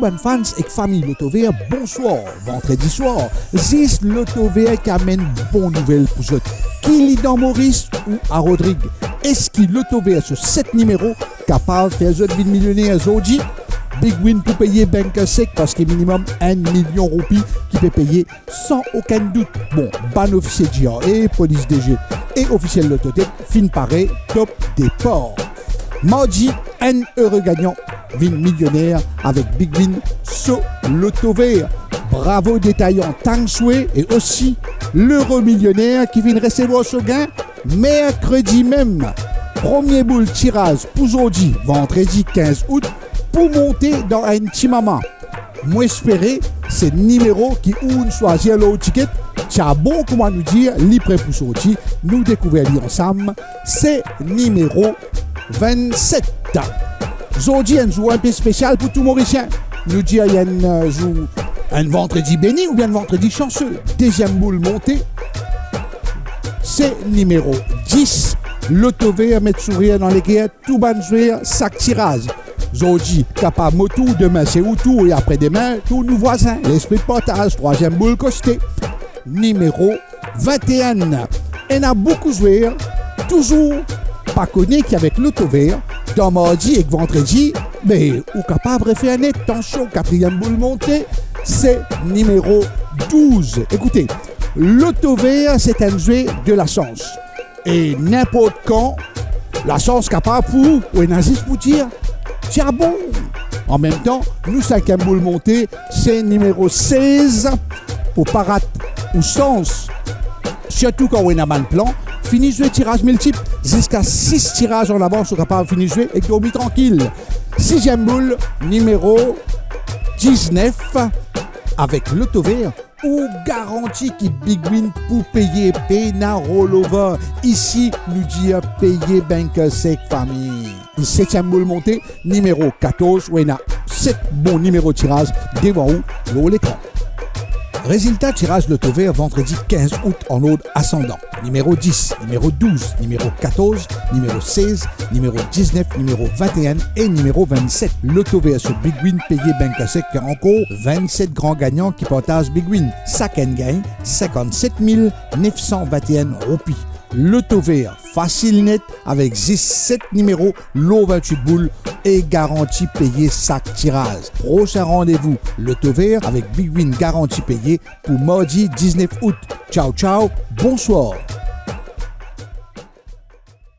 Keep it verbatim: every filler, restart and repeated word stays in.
Bann fans ek fami Lotover, bonswar. Vandredi swar, zis Lotover ki amenn bon nouvel pou zot. Ki li dan Moris ou a Rodrig? Eski Lotover so set nimero kapav fer zot vinn milioner zordi? Big Win pou peye bank sek, parski minimem enn milion roupi ki pe peye san okenn dout. Bon, bann ofisie G R A, polis D G e ofisiel Lototech finn pare, top depar. Mardi, enn ere gagnan vinn milioner avek Big Win so Lotover. Bravo detayan Tang Swe e osi lere milioner ki finn resevwar so gin merkredi mem. Premie boul tiraz pou zordi, vandredi kinz out, pou monte dan enn ti mama. Mo espere se nimero ki ou'nn swazir lor tiket, ti a bon kouma nou dir, li pre pou sorti, nou dekouver li ansam, se nimero vennset. Zordi enn zour inpe spesial pou tou Morisien. Nou dir li enn, eh, zour, enn vandredi beni oubien enn vandredi sanse. Deziem boul monte, se nimero dis. Lotover met sourir dan leker tou bann zwer sak tiraz. Zordi kapav mo tour, demin se ou tour e apre demin tour nou vwazin. Lespri partaz, trwaziem boul koste, nimero vinte-enn. Ena boukou zwer touzour pa kone ki avek Lotover, dan mardi ek vandredi, me ou kapav refer net. Atansion, katriem boul monte, se nimero douz. Ekoute, Lotover se enn zwe de lasans. E ninport kan, lasans kapav pou ou, ou ena zis pou dir, ti a bon. An mem tan, nou sinkiem boul monte, se nimero sez. Pou pa rat ou sans, sirtou kan ou ena bann plan, fini zwe tiraz miltip, ziska sis tiraz an avans ou kapav fini zwe ek dormi trankil. Siziem boul, nimero diznef, avek Lotover, ou garanti ki Big Win pou peye, pena rollover. Isi, nou dir peye bank sek, fami. Setiem boul monte, nimero katorz, ou ena set bon nimero tiraz devan ou lor lekran. Rezilta tiraz Lotover vandredi kinz out an ord asandan. Nimero dis, nimero douz, nimero katorz, nimero sez, nimero diznef, nimero vinte-enn e nimero vennset. Lotover so Big Win peye bank sek, ankor vennset gran gagnan ki partaz Big Win. Sakenn gagn sinkannset mil nef san vinte-enn roupi. Lotover, fasil net, avek zis set nimero lor vintwit boul e garanti peye sak tiraz. Prosin randevou Lotover avek Big Win garanti peye pou mardi diznef out. Tchao, tchao, bonswar.